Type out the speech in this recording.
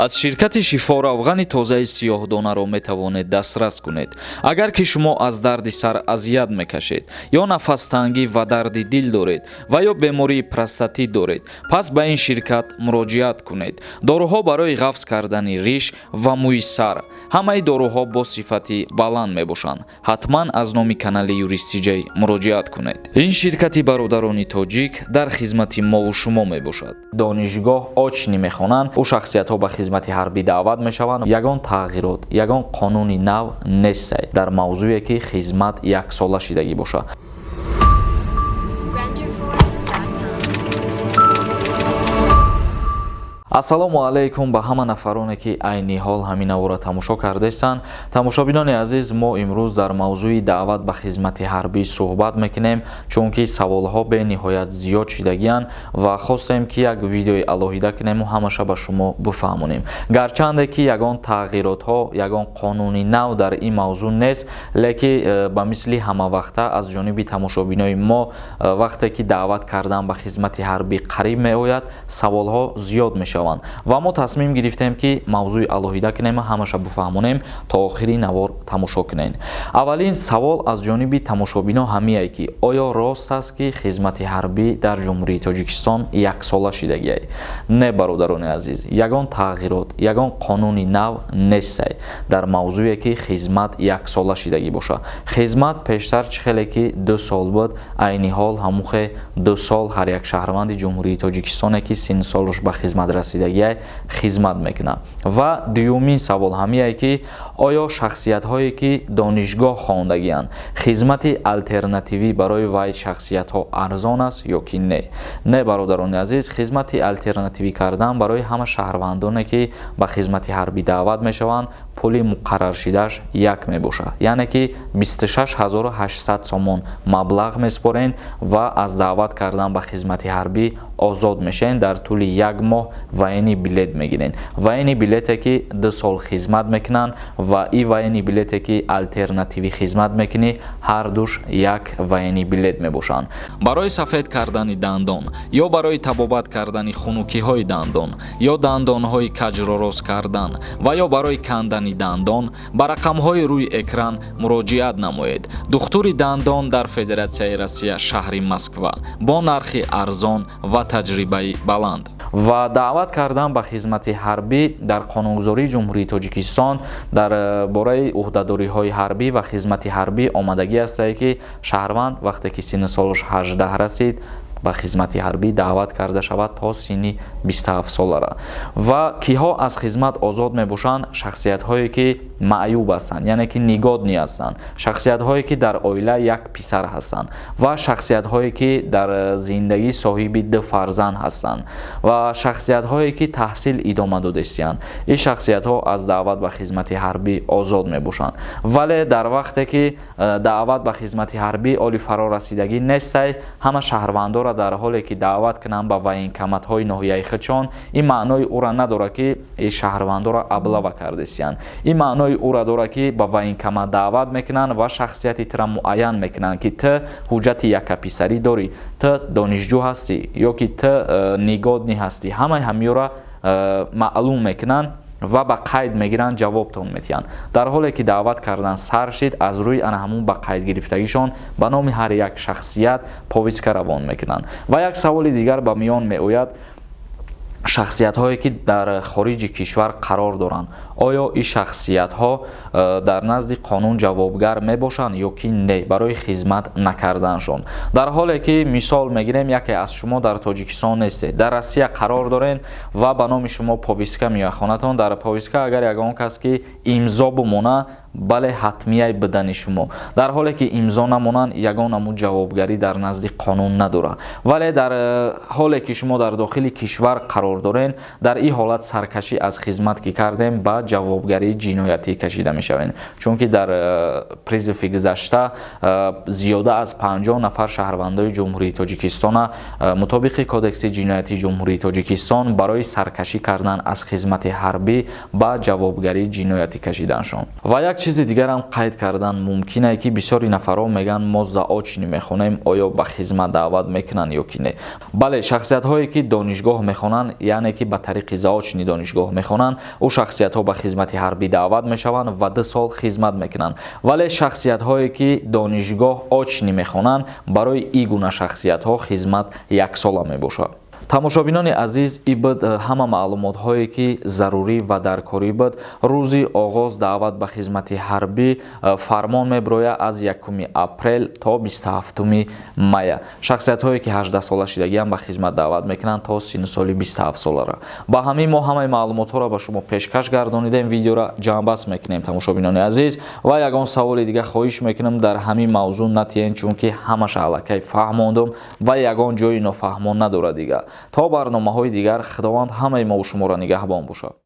Аз ширкати Шифо равғани тозаи сиёҳдонаро метавонед дастрас кунед. Агар ки шумо аз дарди сар азият мекашед ё нафастангӣ ва дарди дил доред ва ё бемории простатит доред, пас ба ин ширкат муроҷиат кунед. Доруҳо барои ғафз кардани риш ва мӯи сар, ҳамаи доруҳо бо сифати баланд мебошанд. Ҳатман аз номи канали Юристиҷай муроҷиат кунед. Ин ширкати бародарони тоҷик дар хизмати мову шумо мебошад. Донишгоҳ очно мехонанд, ӯ шахсиятҳо ба хизмати ҳарбӣ даъват мешаванд. Ягон тағйирот, ягон қонуни нав нестай дар мавзӯе, ки хизмат яксола шидагӣ бошад. Renderforest.com. Ассалому алайкум ба ҳама нафароне, ки айни ҳол ҳамин навора тамошо кардаистанд. Тамошобинони азиз, мо имрӯз дар мавзӯи даъват ба хизмати ҳарбӣ суҳбат мекунем, чунки саволҳо бениҳоят зиёд шидагианд ва хостем, ки як видеои алоҳида кунему ҳамаша ба шумо бифаҳмонем. Гарчанде ки ягон тағйиротҳо, ягон қонуни нав дар ин мавзӯъ нест, лекин ба мисли ҳамавақта аз ҷониби тамошобинои мо вақте ки даъват кардан ба хизмати ҳарбӣ қариб меояд, саволҳо зиёд мешаванд ва мо тасмим гирифтем, ки мавзӯи алоҳида кунем, ҳамаша бифаҳмонем. То охири навор тамошо кунед. Аввалин савол аз ҷониби тамошобино ҳамие, ки оё рост аст, ки хизмати ҳарбӣ дар Ҷумҳурии Тоҷикистон яксола шидагиай? Не, бародарони азиз, ягон тағйирот, ягон қонуни нав нестай дар мавзӯе, ки хизмат яксола шидагӣ бошад. Хизмат пештар чӣ хеле ки 2 сол буд, айни ҳол ҳамухе 2 сол ҳар як шаҳрванди Ҷумҳурии Тоҷикистоне, ки синну солаш ба хизмат расидагиай, хизмат мекунад. Ва дуюмин савол ҳамие, ки оё шахсиятҳое, ки донишгоҳ хондагианд, хизмати алтернативӣ барои вай шахсиятҳо арзон аст ё ки не? Не, бародарони азиз, хизмати алтернативӣ кардан барои ҳама шаҳрвандоне, ки ба хизмати ҳарбӣ даъват мешаванд, пули муқарраршидааш як мебошад, яъне ки 26 800 сомон маблағ месупорен ва аз даъват кардан ба хизмати ҳарбӣ озод мешавед. Дар тӯли як моҳ военный билет мегирен. Военный билете, ки 2 сол хизмат мекунанд, ва и военный билете, ки алтернативӣ хизмат мекунӣ, ҳардуш як военный билет мебошанд. Барои сафед кардани дандон ё барои табобат кардани хунукиҳои дандон ё дандонҳои каҷро рост кардан ва ё барои кандани дандон ба рақамҳои рӯи экран муроҷиат намоед. Духтури дандон дар Федератсияи Россия, шаҳри Москва, бо нархи арзон ва таҷрибаи баланд. Ва даъват кардан ба хизмати ҳарбӣ дар қонунгузории Ҷумҳурии Тоҷикистон дар бораи ӯҳдадориҳои ҳарбӣ ва хизмати ҳарбӣ омадагӣ ҳастае, ки шаҳрванд вақте ки синну солаш 18 расид, ба хизмати ҳарбӣ даъват карда шавад то синни 27 солара. Ва киҳо аз хизмат озод мебошанд? Шахсиятҳое, ки маъюб ҳастанд, яъне ки негодный ҳастанд, шахсиятҳое, ки дар оила як писар ҳастанд, ва шахсиятҳое, ки дар зиндагӣ соҳиби ду фарзанд ҳастанд, ва шахсиятҳое, ки таҳсил идома додастиянд. Ин шахсиятҳо аз даъват ба хизмати ҳарбӣ озод мебошанд. Вале дар вақте ки даъват ба хизмати ҳарбӣ оли фарорасидагӣ нестай, ҳама шаҳрвандоро дар ҳоле ки даъват кунанд ба военкоматҳои ноҳияи худшон, ин маънои ӯра надорад, ки шаҳрвандоро облава кардесиянд. Ин маънои ӯра дорад, ки ба военкомат даъват мекунанд ва шахсияти тура муайян мекунанд, ки ту ҳуҷҷати якаписарӣ дорӣ, ту донишҷӯ ҳастӣ ё ки ту негодный ҳастӣ. Ҳамаи ҳамиёра маълум мекунанд ва ба қайд мегиранд, ҷавобтон метиҳанд. Дар ҳоле ки даъват кардан сар шид, аз рӯи ана ҳамун ба қайд гирифтагишон ба номи ҳар як шахсият повестка равон мекунанд. Ва як саволи дигар ба миён меояд: шахсиятҳое, ки дар хориҷи кишвар қарор доранд, оё ин шахсиятҳо дар назди қонун ҷавобгар мебошанд ё ки не барои хизмат накарданашон? Дар ҳоле ки мисол мегирем, яке аз шумо дар Тоҷикистон нестед, дар Россия қарор доред ва ба номи шумо повестка меояд хонатон. Дар повестка агар ягон кас ки имзо бимона, бале, ҳатмияй бидани шумо. Дар ҳоле ки имзо намонанд, ягон намуд ҷавобгарӣ дар назди қонун надорад. Вале дар ҳоле ки шумо дар дохили кишвар қарор доред, дар ин ҳолат саркашӣ аз хизмат ки кардем, ба ҷавобгарии ҷиноятӣ кашида мешавем, чунки дар призыв и гузашта зиёда аз 50 нафар шаҳрвандои Ҷумҳурии Тоҷикистона мутобиқи Кодекси ҷиноятии Ҷумҳурии Тоҷикистон барои саркашӣ кардан аз хизмати ҳарбӣ ба ҷавобгарии ҷиноятӣ кашиданшон. Ва як Чизи дигарам қайд кардан мумкин, ки бисёри нафарҳо мегӯянд: мо заочный мехонем, оё ба хизмат даъват мекунанд ё ки не? Бале, шахсиятҳое ки донишгоҳ мехонанд, яъне ки ба тариқи заочный донишгоҳ мехонанд, ӯ шахсиятҳо ба хизмати ҳарбӣ даъват мешаванд ва 2 сол хизмат мекунанд. Вале шахсиятҳое ки донишгоҳ очный мехонанд, барои ин гуна шахсиятҳо хизмат яксола мебошад. Тамошобинони азиз, и буд ҳама маълумотҳое ки зарурӣ ва даркорӣ буд. Рӯзи оғоз даъват ба хизмати ҳарбӣ фармон мебирояд аз 1 апрел то 27 мая. Шахсиятҳое ки 18 сола шидагиам, ба хизмат даъват мекунанд то синну соли 27 солара. Ба ҳамин мо ҳамаи маълумотҳоро ба шумо пешкаш гардонидем. Видеоро ҷамъбаст мекунем, тамошобинони азиз, ва ягон саволи дига, хоҳиш мекунам, дар ҳамин мавзӯъ натиҳен, чунки ҳамаша аллакай фаҳмондум ва ягон ҷои нофаҳмон надорад. Дига то барномаҳои дигар, Худованд ҳамаи мову шуморо нигаҳбон бошад.